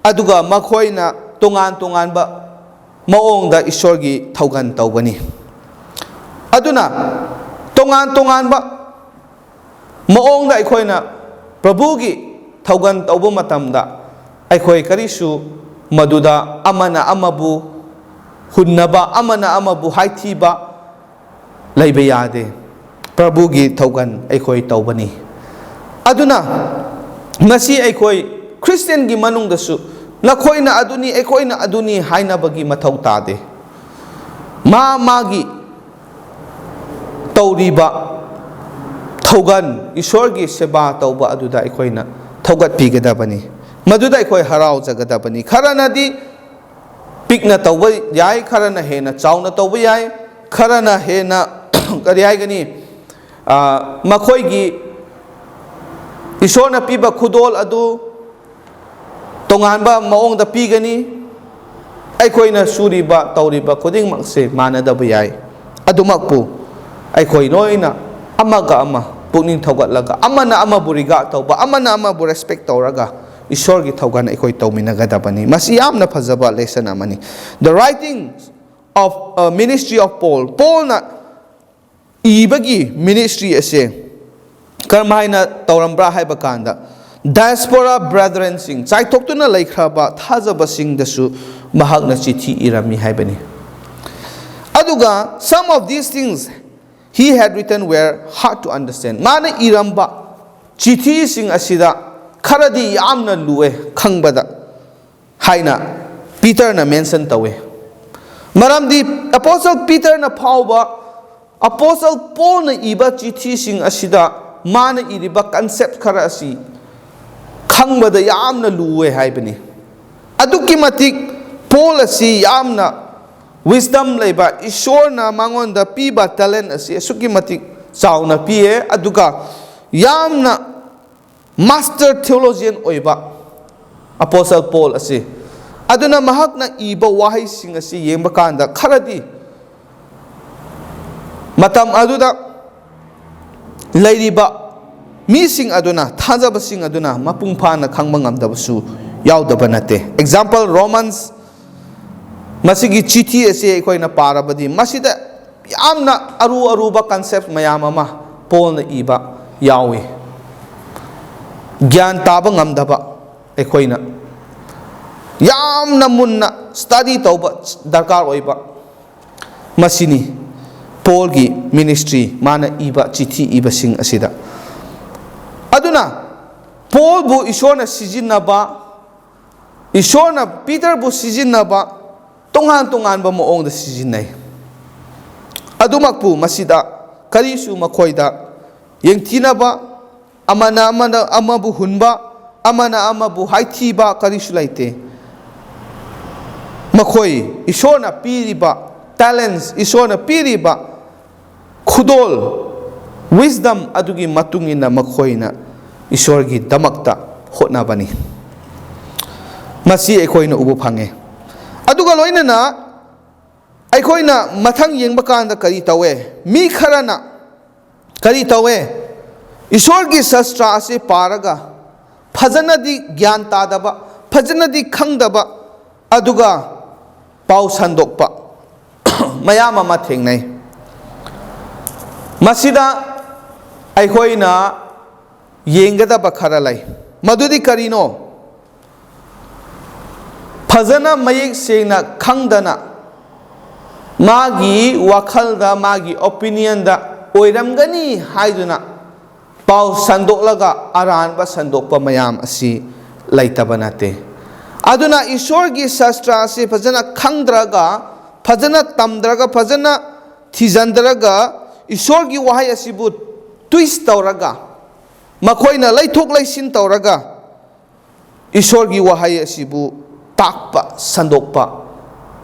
ꯑꯗꯨꯒ ꯃꯈꯣꯏꯅ ꯇꯣꯉꯥꯟ ꯇꯣꯉꯥꯟꯕ ꯃꯑꯣꯡꯗ ꯏꯁꯣꯔꯒꯤ ꯊꯧꯒꯟ ꯇꯧꯒꯅꯤ꯫ ꯑꯗꯨꯅ ꯇꯣꯉꯥꯟ ꯇꯣꯉꯥꯟꯕ ꯃꯑꯣꯡꯗ ꯑꯩꯈꯣꯏꯅ ꯄ꯭ꯔꯚꯨꯒꯤ ꯊꯧꯒꯟ ꯇꯧꯕ ꯃꯇꯝꯗ, ꯑꯩꯈꯣꯏ ꯀꯔꯤꯁꯨ ꯃꯗꯨꯗ ꯑꯃꯅ ꯑꯃꯕꯨ ꯍꯨꯟꯅꯕ, ꯑꯃꯅ ꯑꯃꯕꯨ ꯍꯥꯏꯊꯤꯕ ꯂꯩꯕ ꯌꯥꯗꯦ꯫ ꯄ꯭ꯔꯚꯨꯒꯤ ꯊꯧꯒꯟ ꯑꯩꯈꯣꯏ ꯇꯧꯕꯅꯤ꯫ ꯑꯗꯨꯅ ꯉꯁꯤ ꯑꯩꯈꯣꯏ ꯈ꯭ꯔꯤꯁꯇꯤꯌꯟꯒꯤ ꯃꯅꯨꯡꯗꯁꯨ ꯅꯈꯣꯏꯅ ꯑꯗꯨꯅꯤ, ꯑꯩꯈꯣꯏꯅ ꯑꯗꯨꯅꯤ ꯍꯥꯏꯅꯕꯒꯤ ꯃꯊꯧ ꯇꯥꯗꯦ꯫ ꯃꯥ ꯃꯥꯒꯤ ꯇꯧꯔꯤꯕ ꯊꯧꯒꯜ, ꯏꯁꯣꯔꯒꯤ ꯁꯦꯕꯥ ꯇꯧꯕ ꯑꯗꯨꯗ ꯑꯩꯈꯣꯏꯅ ꯊꯧꯒꯠꯄꯤꯒꯗꯕꯅꯤ, ꯃꯗꯨꯗ ꯑꯩꯈꯣꯏ ꯍꯔꯥꯎꯖꯒꯗꯕꯅꯤ꯫ ꯈꯔꯅꯗꯤ ꯄꯤꯛꯅ ꯇꯧꯕ ꯌꯥꯏ, ꯈꯔꯅ ꯍꯦꯟꯅ ꯆꯥꯎꯅ ꯇꯧꯕ ꯌꯥꯏ, ꯈꯔꯅ ꯍꯦꯟꯅ ꯀꯔꯤ ꯍꯥꯏꯒꯅꯤ, ꯑ, ꯃꯈꯣꯏꯒꯤ ꯏꯁꯣꯔꯅ ꯄꯤꯕ ꯈꯨꯗꯣꯜ ꯑꯗꯨ ꯇꯣꯉꯥꯟꯕ ꯃꯑꯣꯡꯗ ꯄꯤꯒꯅꯤ꯫ ꯑꯩꯈꯣꯏꯅ ꯁꯨꯔꯤꯕ ꯇꯧꯔꯤꯕ ꯈꯨꯗꯤꯡꯃꯛꯁꯦ ꯃꯥꯟꯅꯗꯕ ꯌꯥꯏ꯫ ꯑꯗꯨꯃꯛꯄꯨ ꯑꯩꯈꯣꯏ ꯂꯣꯏꯅ ꯑꯃꯒ ꯑꯃ ꯄꯨꯛꯅꯤꯡ ꯊꯧꯒꯠꯂꯒ, ꯑꯃꯅ ꯑꯃꯕꯨ regard ꯇꯧꯕ, ꯑꯃꯅ ꯑꯃꯕꯨ respect ꯇꯧꯔꯒ ꯏꯁꯣꯔꯒꯤ ꯊꯧꯒꯜ ꯑꯩꯈꯣꯏ ꯇꯧꯃꯤꯟꯅꯒꯗꯕꯅꯤ꯫ ꯃꯁꯤ ꯌꯥꯝꯅ ꯐꯖꯕ lesson ꯑꯃꯅꯤ꯫ The writing of, uh, ministry of Paul, ꯄꯣꯜꯅ ꯏꯕꯒꯤ ministry ꯑꯁꯦ ꯀꯔꯝ ꯍꯥꯏꯅ ꯇꯧꯔꯝꯕ꯭ꯔꯥ ꯍꯥꯏꯕ ꯀꯥꯟꯗ, diaspora brethrenꯁꯤꯡ, ꯆꯥꯏꯊꯣꯛꯇꯨꯅ ꯂꯩꯈ꯭ꯔꯕ ꯊꯥꯖꯕꯁꯤꯡꯗꯁꯨ ꯃꯍꯥꯛꯅ ꯆꯤꯊꯤ ꯏꯔꯝꯃꯤ ꯍꯥꯏꯕꯅꯤ꯫ ꯑꯗꯨꯒ some of these things he had written were hard to understand. ꯃꯥꯅ ꯏꯔꯝꯕ ꯆꯤꯊꯤꯁꯤꯡ ꯑꯁꯤꯗ ꯈꯔꯗꯤ ꯌꯥꯝꯅ ꯂꯨꯑꯦ ꯈꯪꯕꯗ ꯍꯥꯏꯅ ꯄꯤꯇꯔꯅ mention ꯇꯧꯏ꯫ ꯃꯔꯝꯗꯤ Apostle ꯄꯤꯇꯔꯅ ꯐꯥꯎꯕ Apostle ꯄꯣꯜꯅ ꯏꯕ ꯆꯤꯊꯤꯁꯤꯡ ꯑꯁꯤꯗ ꯃꯥꯅ ꯏꯔꯤꯕ concept ꯈꯔ ꯑꯁꯤ ꯈꯪꯕꯗ ꯌꯥꯝꯅ ꯂꯨꯑꯦ ꯍꯥꯏꯕꯅꯤ꯫ ꯑꯗꯨꯛꯀꯤ ꯃꯇꯤꯛ ꯄꯣꯜ ꯑꯁꯤ ꯌꯥꯝꯅ wisdom ꯂꯩꯕ, ꯏꯁꯣꯔꯅ ꯃꯉꯣꯟꯗ ꯄꯤꯕ talent ꯑꯁꯤ ꯑꯁꯨꯛꯀꯤ ꯃꯇꯤꯛ ꯆꯥꯎꯅ ꯄꯤꯌꯦ, ꯑꯗꯨꯒ ꯌꯥꯝꯅ master theologian ꯑꯣꯏꯕ Apostle ꯄꯣꯜ ꯑꯁꯤ꯫ ꯑꯗꯨꯅ ꯃꯍꯥꯛꯅ ꯏꯕ ꯋꯥꯍꯩꯁꯤꯡ ꯑꯁꯤ ꯌꯦꯡꯕ ꯀꯥꯟꯗ ꯈꯔꯗꯤ ꯃꯇꯝ ꯑꯗꯨꯗ ꯂꯩꯔꯤꯕ ꯃꯤꯁꯤꯡ ꯑꯗꯨꯅ, ꯊꯥꯖꯕꯁꯤꯡ ꯑꯗꯨꯅ ꯃꯄꯨꯡ ꯐꯥꯅ ꯈꯪꯕ ꯉꯝꯗꯕꯁꯨ ꯌꯥꯎꯗꯕ ꯅꯠꯇꯦ꯫ Example, Romans, ꯃꯁꯤꯒꯤ ꯆꯤꯊꯤ ꯑꯁꯤ ꯑꯩꯈꯣꯏꯅ ꯄꯥꯔꯕꯗꯤ ꯃꯁꯤꯗ ꯌꯥꯝꯅ ꯑꯔꯨ ꯑꯔꯨꯕ concept ꯃꯌꯥꯝ ꯑꯃ ꯄꯣꯜꯅ ꯏꯕ ꯌꯥꯎꯏ꯫ ꯒ꯭ꯌꯥꯟ ꯇꯥꯕ ꯉꯝꯗꯕ, ꯑꯩꯈꯣꯏꯅ ꯌꯥꯝꯅ ꯃꯨꯟꯅ study ꯇꯧꯕ ꯗꯔꯀꯥꯔ ꯑꯣꯏꯕ, ꯃꯁꯤꯅꯤ ꯄꯣꯜꯒꯤ ministry, ꯃꯥꯅ ꯏꯕ ꯆꯤꯊꯤ ꯏꯕꯁꯤꯡ ꯑꯁꯤꯗ꯫ ꯑꯗꯨꯅ ꯄꯣꯜꯕꯨ ꯏꯁꯣꯔꯅ ꯁꯤꯖꯤꯟꯅꯕ, ꯏꯁꯣꯔꯅ ꯄꯤꯇꯔꯕꯨ ꯁꯤꯖꯤꯟꯅꯕ ꯇꯣꯉꯥꯟ ꯇꯣꯉꯥꯟꯕ ꯃꯑꯣꯡꯗ ꯁꯤꯖꯤꯟꯅꯩ꯫ ꯑꯗꯨꯃꯛꯄꯨ ꯃꯁꯤꯗ ꯀꯔꯤꯁꯨ ꯃꯈꯣꯏꯗ ꯌꯦꯡꯊꯤꯅꯕ, ꯑꯃꯅ ꯑꯃꯅ ꯑꯃꯕꯨ ꯍꯨꯟꯕ, ꯑꯃꯅ ꯑꯃꯕꯨ ꯍꯥꯏꯊꯤꯕ ꯀꯔꯤꯁꯨ ꯂꯩꯇꯦ꯫ ꯃꯈꯣꯏ ꯏꯁꯣꯔꯅ ꯄꯤꯔꯤꯕ talents, ꯏꯁꯣꯔꯅ ꯄꯤꯔꯤꯕ ꯈꯨꯗꯣꯜ, wisdom ꯑꯗꯨꯒꯤ ꯃꯇꯨꯡ ꯏꯟꯅ ꯃꯈꯣꯏꯅ ꯏꯁꯣꯔꯒꯤꯗꯃꯛꯇ ꯍꯣꯠꯅꯕꯅꯤ꯫ ꯃꯁꯤ ꯑꯩꯈꯣꯏꯅ ꯎꯕ ꯐꯪꯉꯦ꯫ ꯑꯗꯨꯒ ꯂꯣꯏꯅꯅ ꯑꯩꯈꯣꯏꯅ ꯃꯊꯪ ꯌꯦꯡꯕ ꯀꯥꯟꯗ ꯀꯔꯤ ꯇꯧꯋꯦ? ꯃꯤ ꯈꯔꯅ ꯀꯔꯤ ꯇꯧꯋꯦ? ꯏꯁꯣꯔꯒꯤ ꯁꯥꯁꯇ꯭ꯔ ꯑꯁꯤ ꯄꯥꯔꯒ ꯐꯖꯅꯗꯤ ꯒ꯭ꯌꯥꯟ ꯇꯥꯗꯕ, ꯐꯖꯅꯗꯤ ꯈꯪꯗꯕ, ꯑꯗꯨꯒ ꯄꯥꯎ ꯁꯟꯗꯣꯛꯄ ꯃꯌꯥꯝ ꯑꯃ ꯊꯦꯡꯅꯩ꯫ ꯃꯁꯤꯗ ꯑꯩꯈꯣꯏꯅ ꯌꯦꯡꯒꯗꯕ ꯈꯔ ꯂꯩ꯫ ꯃꯗꯨꯗꯤ ꯀꯔꯤꯅꯣ? ꯐꯖꯅ ꯃꯌꯦꯛ ꯁꯦꯡꯅ ꯈꯪꯗꯅ, ꯃꯥꯒꯤ ꯋꯥꯈꯜꯗ, ꯃꯥꯒꯤ opinionꯗ ꯑꯣꯏꯔꯝꯒꯅꯤ ꯍꯥꯏꯗꯨꯅ ꯄꯥꯎ ꯁꯟꯗꯣꯛꯂꯒ ꯑꯔꯥꯟꯕ ꯁꯟꯗꯣꯛꯄ ꯃꯌꯥꯝ ꯑꯁꯤ ꯂꯩꯇꯕ ꯅꯠꯇꯦ꯫ ꯑꯗꯨꯅ ꯏꯁꯣꯔꯒꯤ ꯁꯥꯁꯇ꯭ꯔ ꯑꯁꯤ ꯐꯖꯅ ꯈꯪꯗ꯭ꯔꯒ, ꯐꯖꯅ ꯇꯝꯗ꯭ꯔꯒ, ꯐꯖꯅ ꯊꯤꯖꯤꯟꯗ꯭ꯔꯒ, ꯏꯁꯣꯔꯒꯤ ꯋꯥꯍꯩ ꯑꯁꯤꯕꯨ twist ꯇꯧꯔꯒ, ꯃꯈꯣꯏꯅ ꯂꯩꯊꯣꯛ ꯂꯩꯁꯤꯟ ꯇꯧꯔꯒ, ꯏꯁꯣꯔꯒꯤ ꯋꯥꯍꯩ ꯑꯁꯤꯕꯨ ꯇꯥꯛꯄ, ꯁꯟꯗꯣꯛꯄ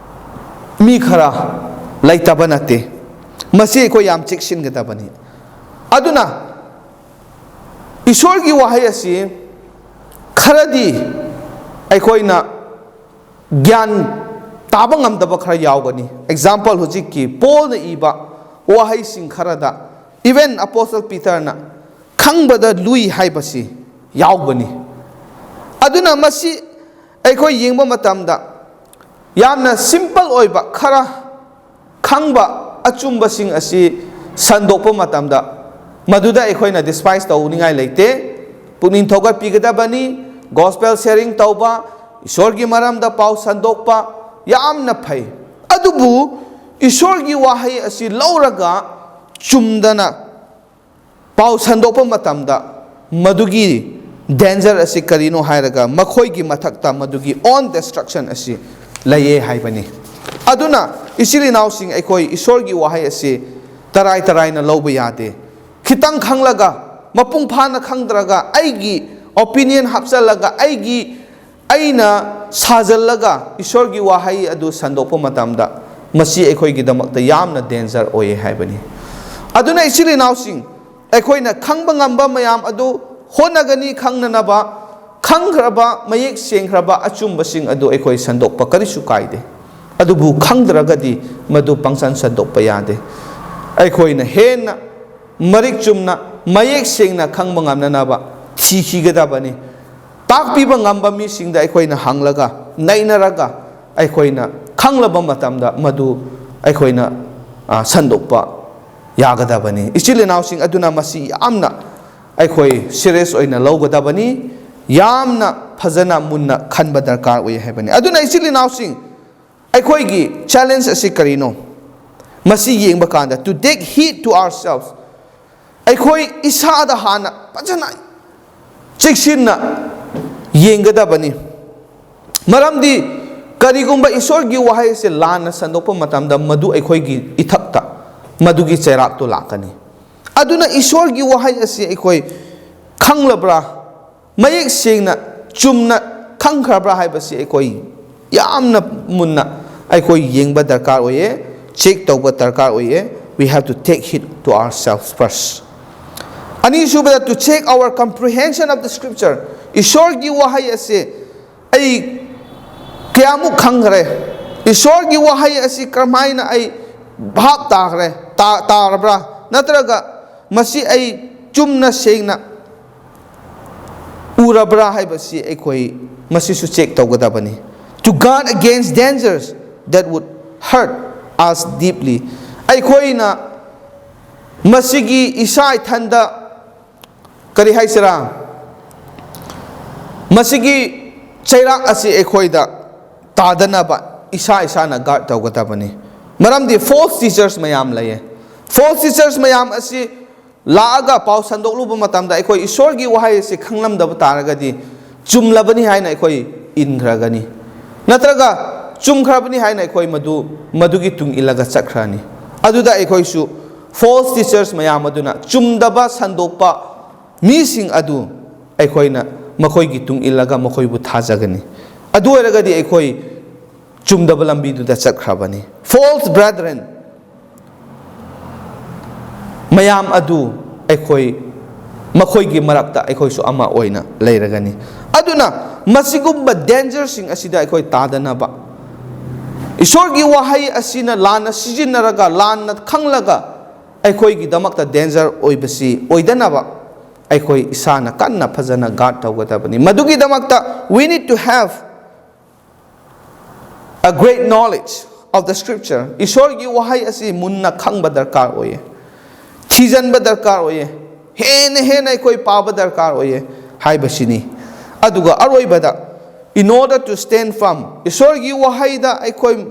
ꯃꯤ ꯈꯔ ꯂꯩꯇꯕ ꯅꯠꯇꯦ꯫ ꯃꯁꯤ ꯑꯩꯈꯣꯏ ꯌꯥꯝ ꯆꯦꯛꯁꯤꯟꯒꯗꯕꯅꯤ꯫ ꯑꯗꯨꯅ ꯏꯁꯣꯔꯒꯤ ꯋꯥꯍꯩ ꯑꯁꯤ ꯈꯔꯗꯤ ꯑꯩꯈꯣꯏꯅ ꯒ꯭ꯌꯥꯟ ꯇꯥꯕ ꯉꯝꯗꯕ ꯈꯔ ꯌꯥꯎꯒꯅꯤ꯫ Example, ꯍꯧꯖꯤꯛꯀꯤ ꯄꯣꯜꯅ ꯏꯕ ꯋꯥꯍꯩꯁꯤꯡ ꯈꯔꯗ, even Apostle Peterꯅ ꯈꯪꯕꯗ ꯂꯨꯏ ꯍꯥꯏꯕꯁꯤ ꯌꯥꯎꯕꯅꯤ꯫ ꯑꯗꯨꯅ ꯃꯁꯤ ꯑꯩꯈꯣꯏ ꯌꯦꯡꯕ ꯃꯇꯝꯗ ꯌꯥꯝꯅ simple ꯑꯣꯏꯕ, ꯈꯔ ꯈꯪꯕ ꯑꯆꯨꯝꯕꯁꯤꯡ ꯑꯁꯤ ꯁꯟꯗꯣꯛꯄ ꯃꯇꯝꯗ, ꯃꯗꯨꯗ ꯑꯩꯈꯣꯏꯅ despise ꯇꯧꯅꯤꯡꯉꯥꯏ ꯂꯩꯇꯦ꯫ ꯄꯨꯛꯅꯤꯡ ꯊꯧꯒꯠꯄꯤꯒꯗꯕꯅꯤ꯫ Gospel sharing ꯇꯧꯕ, ꯏꯁꯣꯔꯒꯤ ꯃꯔꯝꯗ ꯄꯥꯎ ꯁꯟꯗꯣꯛꯄ ꯌꯥꯝꯅ ꯐꯩ꯫ ꯑꯗꯨꯕꯨ ꯏꯁꯣꯔꯒꯤ ꯋꯥꯍꯩ ꯑꯁꯤ ꯂꯧꯔꯒ ꯆꯨꯝꯗꯅ ꯄꯥꯎ ꯁꯟꯗꯣꯛꯄ ꯃꯇꯝꯗ, ꯃꯗꯨꯒꯤ danger ꯑꯁꯤ ꯀꯔꯤꯅꯣ ꯍꯥꯏꯔꯒ, ꯃꯈꯣꯏꯒꯤ ꯃꯊꯛꯇ ꯃꯗꯨꯒꯤ own destruction ꯑꯁꯤ ꯂꯩꯌꯦ ꯍꯥꯏꯕꯅꯤ꯫ ꯑꯗꯨꯅ ꯏꯆꯤꯜ ꯏꯅꯥꯎꯁꯤꯡ, ꯑꯩꯈꯣꯏ ꯏꯁꯣꯔꯒꯤ ꯋꯥꯍꯩ ꯑꯁꯤ ꯇꯔꯥꯏ ꯇꯔꯥꯏꯅ ꯂꯧꯕ ꯌꯥꯗꯦ꯫ ꯈꯤꯇꯪ ꯈꯪꯂꯒ, ꯃꯄꯨꯡ ꯐꯥꯅ ꯈꯪꯗ꯭ꯔꯒ, ꯑꯩꯒꯤ opinion ꯍꯥꯞꯆꯜꯂꯒ, ꯑꯩꯒꯤ, ꯑꯩꯅ ꯁꯥꯖꯜꯂꯒ ꯏꯁꯣꯔꯒꯤ ꯋꯥꯍꯩ ꯑꯗꯨ ꯁꯟꯗꯣꯛꯄ ꯃꯇꯝꯗ, ꯃꯁꯤ ꯑꯩꯈꯣꯏꯒꯤꯗꯃꯛꯇ ꯌꯥꯝꯅ danger ꯑꯣꯏꯌꯦ ꯍꯥꯏꯕꯅꯤ꯫ ꯑꯗꯨꯅ ꯏꯆꯤꯜ ꯏꯅꯥꯎꯁꯤꯡ, ꯑꯩꯈꯣꯏꯅ ꯈꯪꯕ ꯉꯝꯕ ꯃꯌꯥꯝ ꯑꯗꯨ ꯍꯣꯠꯅꯒꯅꯤ ꯈꯪꯅꯅꯕ, ꯈꯪꯈ꯭ꯔꯕ, ꯃꯌꯦꯛ ꯁꯦꯡꯈ꯭ꯔꯕ ꯑꯆꯨꯝꯕꯁꯤꯡ ꯑꯗꯨ ꯑꯩꯈꯣꯏ ꯁꯟꯗꯣꯛꯄ ꯀꯔꯤꯁꯨ ꯀꯥꯏꯗꯦ꯫ ꯑꯗꯨꯕꯨ ꯈꯪꯗ꯭ꯔꯒꯗꯤ ꯃꯗꯨ ꯄꯪꯁꯟ ꯁꯟꯗꯣꯛꯄ ꯌꯥꯗꯦ꯫ ꯑꯩꯈꯣꯏꯅ ꯍꯦꯟꯅ ꯃꯔꯤꯛ ꯆꯨꯝꯅ, ꯃꯌꯦꯛ ꯁꯦꯡꯅ ꯈꯪꯕ ꯉꯝꯅꯅꯕ ꯊꯤꯈꯤꯒꯗꯕꯅꯤ꯫ ꯇꯥꯛꯄꯤꯕ ꯉꯝꯕ ꯃꯤꯁꯤꯡꯗ ꯑꯩꯈꯣꯏꯅ ꯍꯪꯂꯒ, ꯅꯩꯅꯔꯒ, ꯑꯩꯈꯣꯏꯅ ꯈꯪꯂꯕ ꯃꯇꯝꯗ ꯃꯗꯨ ꯑꯩꯈꯣꯏꯅ, ꯑ, ꯁꯟꯗꯣꯛꯄ ꯌꯥꯒꯗꯕꯅꯤ꯫ ꯏꯆꯤꯜ ꯏꯅꯥꯎꯁꯤꯡ, ꯑꯗꯨꯅ ꯃꯁꯤ ꯌꯥꯝꯅ ꯑꯩꯈꯣꯏ serious ꯑꯣꯏꯅ ꯂꯧꯒꯗꯕꯅꯤ, ꯌꯥꯝꯅ ꯐꯖꯅ ꯃꯨꯟꯅ ꯈꯟꯕ ꯗꯔꯀꯥꯔ ꯑꯣꯏ ꯍꯥꯏꯕꯅꯤ꯫ ꯑꯗꯨꯅ ꯏꯆꯤꯜ ꯏꯅꯥꯎꯁꯤꯡ, ꯑꯩꯈꯣꯏꯒꯤ challenge ꯑꯁꯤ ꯀꯔꯤꯅꯣ? ꯃꯁꯤ ꯌꯦꯡꯕ ꯀꯥꯟꯗ, to take heed to ourselves, ꯑꯩꯈꯣꯏ ꯏꯁꯥꯗ ꯍꯥꯟꯅ ꯐꯖꯅ ꯆꯦꯛꯁꯤꯟꯅ ꯌꯦꯡꯒꯗꯕꯅꯤ꯫ ꯃꯔꯝꯗꯤ ꯀꯔꯤꯒꯨꯝꯕ ꯏꯁꯣꯔꯒꯤ ꯋꯥꯍꯩ ꯑꯁꯤ ꯂꯥꯟꯅ ꯁꯟꯗꯣꯛꯄ ꯃꯇꯝꯗ, ꯃꯗꯨ ꯑꯩꯈꯣꯏꯒꯤ ꯏꯊꯛꯇ ꯃꯗꯨꯒꯤ ꯆꯩꯔꯥꯛꯇꯨ ꯂꯥꯛꯀꯅꯤ꯫ ꯑꯗꯨꯅ ꯏꯁꯣꯔꯒꯤ ꯋꯥꯍꯩ ꯑꯁꯤ ꯑꯩꯈꯣꯏ ꯈꯪꯂꯕ꯭ꯔꯥ, ꯃꯌꯦꯛ ꯁꯦꯡꯅ, ꯆꯨꯝꯅ ꯈꯪꯈ꯭ꯔꯕ꯭ꯔꯥ ꯍꯥꯏꯕꯁꯤ ꯑꯩꯈꯣꯏ ꯌꯥꯝꯅ ꯃꯨꯟꯅ ꯑꯩꯈꯣꯏ ꯌꯦꯡꯕ ꯗꯔꯀꯥꯔ ꯑꯣꯏꯌꯦ, check ꯇꯧꯕ ꯗꯔꯀꯥꯔ ꯑꯣꯏꯌꯦ꯫ We have to take heed to ourselves first. ꯑꯅꯤꯁꯨꯕꯗ, to check our comprehension of the scripture. ꯏꯁꯣꯔꯒꯤ ꯋꯥꯍꯩ ꯑꯁꯤ ꯑꯩ ꯀꯌꯥꯃꯨꯛ ꯈꯪꯈ꯭ꯔꯦ? ꯏꯁꯣꯔꯒꯤ ꯋꯥꯍꯩ ꯑꯁꯤ ꯀꯔꯝꯍꯥꯏꯅ ꯑꯩ ꯚꯥꯞ ꯇꯥꯈ꯭ꯔꯦ, ꯇꯥ-, ꯇꯥꯔꯕ꯭ꯔꯥ? ꯅꯠꯇ꯭ꯔꯒ ꯃꯁꯤ ꯑꯩ ꯆꯨꯝꯅ ꯁꯦꯡꯅ ꯎꯔꯕ꯭ꯔꯥ ꯍꯥꯏꯕꯁꯤ ꯑꯩꯈꯣꯏ ꯃꯁꯤꯁꯨ check ꯇꯧꯒꯗꯕꯅꯤ꯫ To guard against dangers that would hurt us deeply. ꯑꯩꯈꯣꯏꯅ ꯃꯁꯤꯒꯤ ꯏꯁꯥ ꯏꯊꯟꯗ, ꯀꯔꯤ ꯍꯥꯏꯁꯤꯔꯥ, ꯃꯁꯤꯒꯤ ꯆꯩꯔꯥꯛ ꯑꯁꯤ ꯑꯩꯈꯣꯏꯗ ꯇꯥꯗꯅꯕ ꯏꯁꯥ ꯏꯁꯥꯅ guard ꯇꯧꯒꯗꯕꯅꯤ꯫ ꯃꯔꯝꯗꯤ false teachers ꯃꯌꯥꯝ ꯂꯩꯌꯦ꯫ False teachers ꯃꯌꯥꯝ ꯑꯁꯤ ꯂꯥꯛꯑꯒ ꯄꯥꯎ ꯁꯟꯗꯣꯛꯂꯨꯕ ꯃꯇꯝꯗ ꯑꯩꯈꯣꯏ ꯏꯁꯣꯔꯒꯤ ꯋꯥꯍꯩ ꯑꯁꯤ ꯈꯪꯂꯝꯗꯕ ꯇꯥꯔꯒꯗꯤ ꯆꯨꯝꯂꯕꯅꯤ ꯍꯥꯏꯅ ꯑꯩꯈꯣꯏ ꯏꯟꯈ꯭ꯔꯒꯅꯤ, ꯅꯠꯇ꯭ꯔꯒ ꯆꯨꯝꯈ꯭ꯔꯕꯅꯤ ꯍꯥꯏꯅ ꯑꯩꯈꯣꯏ ꯃꯗꯨ, ꯃꯗꯨꯒꯤ ꯇꯨꯡ ꯏꯜꯂꯒ ꯆꯠꯈ꯭ꯔꯅꯤ꯫ ꯑꯗꯨꯗ ꯑꯩꯈꯣꯏꯁꯨ false teachers ꯃꯌꯥꯝ ꯑꯗꯨꯅ ꯆꯨꯝꯗꯕ ꯁꯟꯗꯣꯛꯄ ꯃꯤꯁꯤꯡ ꯑꯗꯨ ꯑꯩꯈꯣꯏꯅ ꯃꯈꯣꯏꯒꯤ ꯇꯨꯡ ꯏꯜꯂꯒ ꯃꯈꯣꯏꯕꯨ ꯊꯥꯖꯒꯅꯤ꯫ ꯑꯗꯨ ꯑꯣꯏꯔꯒꯗꯤ ꯑꯩꯈꯣꯏ ꯆꯨꯝꯗꯕ ꯂꯝꯕꯤꯗꯨꯗ ꯆꯠꯈ꯭ꯔꯕꯅꯤ꯫ False brethren ꯃꯌꯥꯝ ꯑꯗꯨ ꯑꯩꯈꯣꯏ, ꯃꯈꯣꯏꯒꯤ ꯃꯔꯛꯇ ꯑꯩꯈꯣꯏꯁꯨ ꯑꯃ ꯑꯣꯏꯅ ꯂꯩꯔꯒꯅꯤ꯫ ꯑꯗꯨꯅ ꯃꯁꯤꯒꯨꯝꯕ dangerꯁꯤꯡ ꯑꯁꯤꯗ ꯑꯩꯈꯣꯏ ꯇꯥꯗꯅꯕ, ꯏꯁꯣꯔꯒꯤ ꯋꯥꯍꯩ ꯑꯁꯤꯅ ꯂꯥꯟꯅ ꯁꯤꯖꯤꯟꯅꯔꯒ, ꯂꯥꯟꯅ ꯈꯪꯂꯒ ꯑꯩꯈꯣꯏꯒꯤꯗꯃꯛꯇ danger ꯑꯣꯏꯕꯁꯤ ꯑꯣꯏꯗꯅꯕ ꯑꯩꯈꯣꯏ ꯏꯁꯥꯅ ꯀꯟꯅ ꯐꯖꯅ guard ꯇꯧꯒꯗꯕꯅꯤ꯫ ꯃꯗꯨꯒꯤꯗꯃꯛꯇ we need to have a great knowledge of the scripture. ꯏꯁꯣꯔꯒꯤ ꯋꯥꯍꯩ ꯑꯁꯤ ꯃꯨꯟꯅ ꯈꯪꯕ ꯗꯔꯀꯥꯔ ꯑꯣꯏꯌꯦ, ꯊꯤꯖꯤꯟꯕ ꯗꯔꯀꯥꯔ ꯑꯣꯏꯌꯦ, ꯍꯦꯟꯅ ꯍꯦꯟꯅ ꯑꯩꯈꯣꯏ ꯄꯥꯕ ꯗꯔꯀꯥꯔ ꯑꯣꯏꯌꯦ ꯍꯥꯏꯕꯁꯤꯅꯤ꯫ ꯑꯗꯨꯒ ꯑꯔꯣꯏꯕꯗ, in order to stand firm, ꯏꯁꯣꯔꯒꯤ ꯋꯥꯍꯩꯗ ꯑꯩꯈꯣꯏ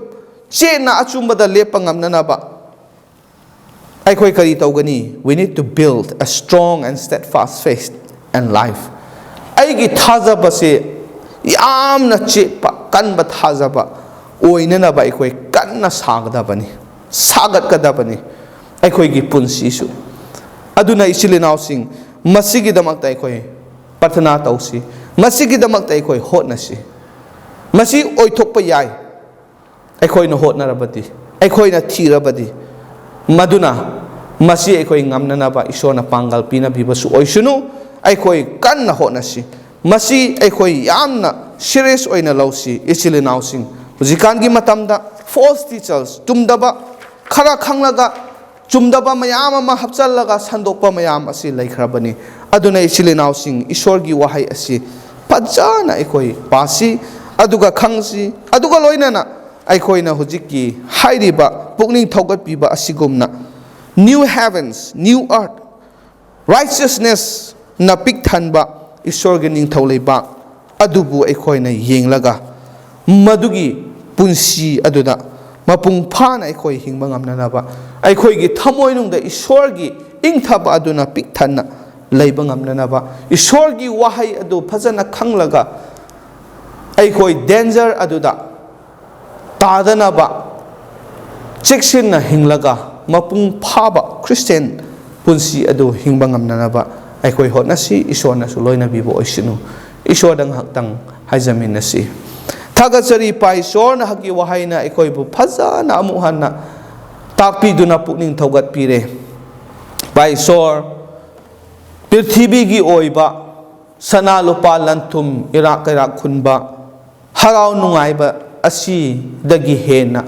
ꯆꯦꯠꯅ ꯑꯆꯨꯝꯕꯗ ꯂꯦꯞꯄ ꯉꯝꯅꯅꯕ ꯑꯩꯈꯣꯏ ꯀꯔꯤ ꯇꯧꯒꯅꯤ? We need to build a strong and steadfast faith and life. ꯑꯩꯒꯤ ꯊꯥꯖꯕꯁꯦ ꯌꯥꯝꯅ ꯆꯦꯠꯄ, ꯀꯟꯕ ꯊꯥꯖꯕ ꯑꯣꯏꯅꯅꯕ ꯑꯩꯈꯣꯏ ꯀꯟꯅ ꯁꯥꯒꯗꯕꯅꯤ, ꯁꯥꯒꯠꯀꯗꯕꯅꯤ ꯑꯩꯈꯣꯏꯒꯤ ꯄꯨꯟꯁꯤꯁꯨ꯫ ꯑꯗꯨꯅ ꯏꯆꯤꯜ ꯏꯅꯥꯎꯁꯤꯡ, ꯃꯁꯤꯒꯤꯗꯃꯛꯇ ꯑꯩꯈꯣꯏ ꯄ꯭ꯔꯊꯅꯥ ꯇꯧꯁꯤ, ꯃꯁꯤꯒꯤꯗꯃꯛꯇ ꯑꯩꯈꯣꯏ ꯍꯣꯠꯅꯁꯤ꯫ ꯃꯁꯤ ꯑꯣꯏꯊꯣꯛꯄ ꯌꯥꯏ꯫ ꯑꯩꯈꯣꯏꯅ ꯍꯣꯠꯅꯔꯕꯗꯤ, ꯑꯩꯈꯣꯏꯅ ꯊꯤꯔꯕꯗꯤ, ꯃꯗꯨꯅ ꯃꯁꯤ ꯑꯩꯈꯣꯏ ꯉꯝꯅꯅꯕ ꯏꯁꯣꯔꯅ ꯄꯥꯡꯒꯜ ꯄꯤꯅꯕꯤꯕꯁꯨ ꯑꯣꯏꯁꯅꯨ꯫ ꯑꯩꯈꯣꯏ ꯀꯟꯅ ꯍꯣꯠꯅꯁꯤ꯫ ꯃꯁꯤ ꯑꯩꯈꯣꯏ ꯌꯥꯝꯅ serious ꯑꯣꯏꯅ ꯂꯧꯁꯤ, ꯏꯆꯤꯜ ꯏꯅꯥꯎꯁꯤꯡ꯫ ꯍꯧꯖꯤꯛꯀꯥꯟꯒꯤ ꯃꯇꯝꯗ false teachers, ꯆꯨꯝꯗꯕ, ꯈꯔ ꯈꯪꯂꯒ ꯆꯨꯝꯗꯕ ꯃꯌꯥꯝ ꯑꯃ ꯍꯥꯞꯆꯜꯂꯒ ꯁꯟꯗꯣꯛꯄ ꯃꯌꯥꯝ ꯑꯁꯤ ꯂꯩꯈ꯭ꯔꯕꯅꯤ꯫ ꯑꯗꯨꯅ ꯏꯆꯤꯜ ꯏꯅꯥꯎꯁꯤꯡ, ꯏꯁꯣꯔꯒꯤ ꯋꯥꯍꯩ ꯑꯁꯤ ꯐꯖꯅ ꯑꯩꯈꯣꯏ ꯄꯥꯁꯤ, ꯑꯗꯨꯒ ꯈꯪꯁꯤ, ꯑꯗꯨꯒ ꯂꯣꯏꯅꯅ ꯑꯩꯈꯣꯏꯅ ꯍꯧꯖꯤꯛꯀꯤ ꯍꯥꯏꯔꯤꯕ ꯄꯨꯛꯅꯤꯡ ꯊꯧꯒꯠꯄꯤꯕ ꯑꯁꯤꯒꯨꯝꯅ new heavens, new earth, righteousnessꯅ ꯄꯤꯛ ꯊꯟꯕ ꯏꯁꯣꯔꯒꯤ ꯅꯤꯡꯊꯧ ꯂꯩꯕꯥꯛ ꯑꯗꯨꯕꯨ ꯑꯩꯈꯣꯏꯅ ꯌꯦꯡꯂꯒ ꯃꯗꯨꯒꯤ ꯄꯨꯟꯁꯤ ꯑꯗꯨꯗ ꯃꯄꯨꯡ ꯐꯥꯅ ꯑꯩꯈꯣꯏ ꯍꯤꯡꯕ ꯉꯝꯅꯅꯕ, ꯑꯩꯈꯣꯏꯒꯤ ꯊꯃꯣꯏꯅꯨꯡꯗ ꯏꯁꯣꯔꯒꯤ ꯏꯪꯊꯕ ꯑꯗꯨꯅ ꯄꯤꯛ ꯊꯟꯅ ꯂꯩꯕ ꯉꯝꯅꯅꯕ, ꯏꯁꯣꯔꯒꯤ ꯋꯥꯍꯩ ꯑꯗꯨ ꯐꯖꯅ ꯈꯪꯂꯒ ꯑꯩꯈꯣꯏ danger ꯑꯗꯨꯗ ꯇꯥꯗꯅꯕ ꯆꯦꯛꯁꯤꯟꯅ ꯍꯤꯡꯂꯒ ꯃꯄꯨꯡ ꯐꯥꯕ ꯈ꯭ꯔꯤꯁꯇꯤꯌꯥꯟ ꯄꯨꯟꯁꯤ ꯑꯗꯨ ꯍꯤꯡꯕ ꯉꯝꯅꯅꯕ ꯑꯩꯈꯣꯏ ꯍꯣꯠꯅꯁꯤ꯫ ꯏꯁꯣꯔꯅꯁꯨ ꯂꯣꯏꯅꯕꯤꯕ ꯑꯣꯏꯁꯅꯨ꯫ ꯏꯁꯣꯔꯗ ꯉꯥꯏꯍꯥꯛꯇꯪ ꯍꯥꯏꯖꯃꯤꯟꯅꯁꯤ꯫ ꯊꯥꯒꯠꯆꯔꯤ ꯏꯄꯥ ꯏꯁꯣꯔ, ꯅꯍꯥꯛꯀꯤ ꯋꯥꯍꯩꯅ ꯑꯩꯈꯣꯏꯕꯨ ꯐꯖꯅ ꯑꯃꯨꯛ ꯍꯟꯅ ꯇꯥꯛꯄꯤꯗꯨꯅ ꯄꯨꯛꯅꯤꯡ ꯊꯧꯒꯠꯄꯤꯔꯦ꯫ ꯏꯄꯥ ꯏꯁꯣꯔ, ꯄ꯭ꯔꯤꯊꯤꯕꯤꯒꯤ ꯑꯣꯏꯕ ꯁꯅꯥ ꯂꯨꯄꯥ ꯂꯟ ꯊꯨꯝ ꯏꯔꯥꯛ ꯀꯩꯔꯥꯛ ꯈꯨꯟꯕ ꯍꯔꯥꯎ ꯅꯨꯡꯉꯥꯏꯕ ꯑꯁꯤꯗꯒꯤ ꯍꯦꯟꯅ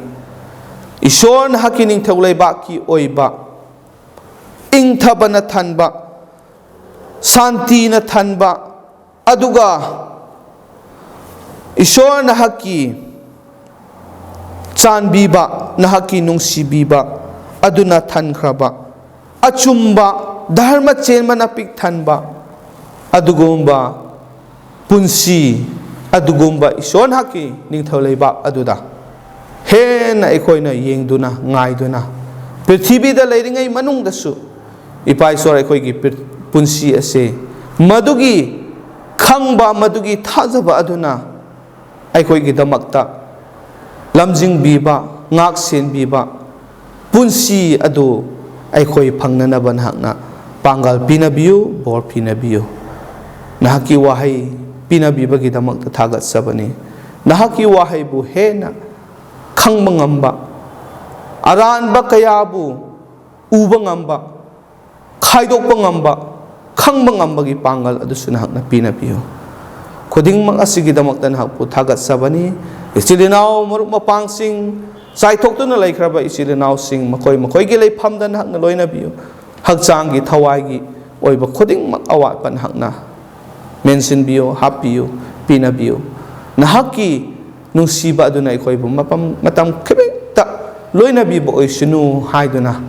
ꯏꯁꯣꯔ ꯅꯍꯥꯛꯀꯤ ꯅꯤꯡꯊꯧ ꯂꯩꯕꯥꯛꯀꯤ ꯑꯣꯏꯕ ꯏꯪꯊꯕꯅ ꯊꯟꯕ, ꯁꯥꯟꯇꯤꯅ ꯊꯟꯕ, ꯑꯗꯨꯒ ꯏꯁꯣꯔ ꯅꯍꯥꯛꯀꯤ ꯆꯥꯟꯕꯤꯕ, ꯅꯍꯥꯛꯀꯤ ꯅꯨꯡꯁꯤꯕꯤꯕ ꯑꯗꯨꯅ ꯊꯟꯈ꯭ꯔꯕ, ꯑꯆꯨꯝꯕ ꯙꯔꯃ ꯆꯦꯟꯕꯅ ꯄꯤꯛ ꯊꯟꯕ ꯑꯗꯨꯒꯨꯝꯕ ꯄꯨꯟꯁꯤ, ꯑꯗꯨꯒꯨꯝꯕ ꯏꯁꯣꯔ ꯅꯍꯥꯛꯀꯤ ꯅꯤꯡꯊꯧ ꯂꯩꯕꯥꯛ ꯑꯗꯨꯗ ꯍꯦꯟꯅ ꯑꯩꯈꯣꯏꯅ ꯌꯦꯡꯗꯨꯅ, ꯉꯥꯏꯗꯨꯅ, ꯄ꯭ꯔꯤꯊꯤꯕꯤꯗ ꯂꯩꯔꯤꯉꯩ ꯃꯅꯨꯡꯗꯁꯨ ꯏꯄꯥ ꯏꯁꯣꯔ ꯑꯩꯈꯣꯏꯒꯤ ꯄ꯭ꯔꯤ-, ꯄꯨꯟꯁꯤ ꯑꯁꯦ ꯃꯗꯨꯒꯤ ꯈꯪꯕ, ꯃꯗꯨꯒꯤ ꯊꯥꯖꯕ ꯑꯗꯨꯅ ꯑꯩꯈꯣꯏꯒꯤꯗꯃꯛꯇ ꯂꯝꯖꯤꯡꯕꯤꯕ, ꯉꯥꯛ ꯁꯦꯟꯕꯤꯕ ꯄꯨꯟꯁꯤ ꯑꯗꯨ ꯑꯩꯈꯣꯏ ꯐꯪꯅꯅꯕ ꯅꯍꯥꯛꯅ ꯄꯥꯡꯒꯜ ꯄꯤꯅꯕꯤꯌꯨ, ꯕꯣꯔ ꯄꯤꯅꯕꯤꯌꯨ꯫ ꯅꯍꯥꯛꯀꯤ ꯋꯥꯍꯩ ꯄꯤꯅꯕꯤꯕꯒꯤꯗꯃꯛꯇ ꯊꯥꯒꯠꯆꯕꯅꯤ꯫ ꯅꯍꯥꯛꯀꯤ ꯋꯥꯍꯩꯕꯨ ꯍꯦꯟꯅ ꯈꯪꯕ ꯉꯝꯕ, ꯑꯔꯥꯟꯕ ꯀꯌꯥꯕꯨ ꯎꯕ ꯉꯝꯕ, ꯈꯥꯏꯗꯣꯛꯄ ꯉꯝꯕ, ꯈꯪꯕ ꯉꯝꯕꯒꯤ ꯄꯥꯡꯒꯜ ꯑꯗꯨꯁꯨ ꯅꯍꯥꯛꯅ ꯄꯤꯅꯕꯤꯌꯨ꯫ ꯈꯨꯗꯤꯡꯃꯛ ꯑꯁꯤꯒꯤꯗꯃꯛꯇ ꯅꯍꯥꯛꯄꯨ ꯊꯥꯒꯠꯆꯕꯅꯤ꯫ ꯏꯆꯤꯜ ꯏꯅꯥꯎ, ꯃꯔꯨꯞ ꯃꯄꯥꯡꯁꯤꯡ, ꯆꯥꯏꯊꯣꯛꯇꯨꯅ ꯂꯩꯈ꯭ꯔꯕ ꯏꯆꯤꯜ ꯏꯅꯥꯎꯁꯤꯡ, ꯃꯈꯣꯏ ꯃꯈꯣꯏꯒꯤ ꯂꯩꯐꯝꯗ ꯅꯍꯥꯛꯅ ꯂꯣꯏꯅꯕꯤꯌꯨ꯫ ꯍꯛꯆꯥꯡꯒꯤ, ꯊꯋꯥꯏꯒꯤ ꯑꯣꯏꯕ ꯈꯨꯗꯤꯡꯃꯛ ꯑꯋꯥꯠꯄ ꯅꯍꯥꯛꯅ ꯃꯦꯟꯁꯤꯟꯕꯤꯌꯨ, ꯍꯥꯞꯄꯤꯌꯨ, ꯄꯤꯅꯕꯤꯌꯨ꯫ ꯅꯍꯥꯛꯀꯤ ꯅꯨꯡꯁꯤꯕ ꯑꯗꯨꯅ ꯑꯩꯈꯣꯏꯕꯨ ꯃꯐꯝ, ꯃꯇꯝ ꯈꯤꯇꯪꯇ ꯂꯣꯏꯅꯕꯤꯕ ꯑꯣꯏꯁꯅꯨ ꯍꯥꯏꯗꯨꯅ,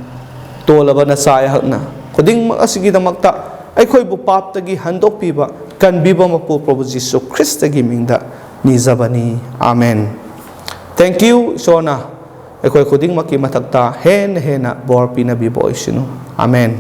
ꯇꯣꯜꯂꯕ ꯅꯆꯥ ꯑꯩꯍꯥꯛꯅ ꯈꯨꯗꯤꯡꯃꯛ ꯑꯁꯤꯒꯤꯗꯃꯛꯇ ꯑꯩꯈꯣꯏꯕꯨ ꯄꯥꯞꯇꯒꯤ ꯍꯟꯗꯣꯛꯄꯤꯕ, ꯀꯟꯕꯤꯕ ꯃꯄꯨ ꯄ꯭ꯔꯚꯨ ꯖꯤꯁꯨ ꯈ꯭ꯔꯤꯁꯇꯒꯤ ꯃꯤꯡꯗ ꯅꯤꯖꯕꯅꯤ꯫ ꯑꯥꯃꯦꯟ꯫ Thank you꯫ ꯏꯁꯣꯔꯅ ꯑꯩꯈꯣꯏ ꯈꯨꯗꯤꯡꯃꯛꯀꯤ ꯃꯊꯛꯇ ꯍꯦꯟꯅ ꯍꯦꯟꯅ ꯕꯣꯔ ꯄꯤꯅꯕꯤꯕ ꯑꯣꯏꯁꯅꯨ꯫ ꯑꯥꯃꯦꯟ꯫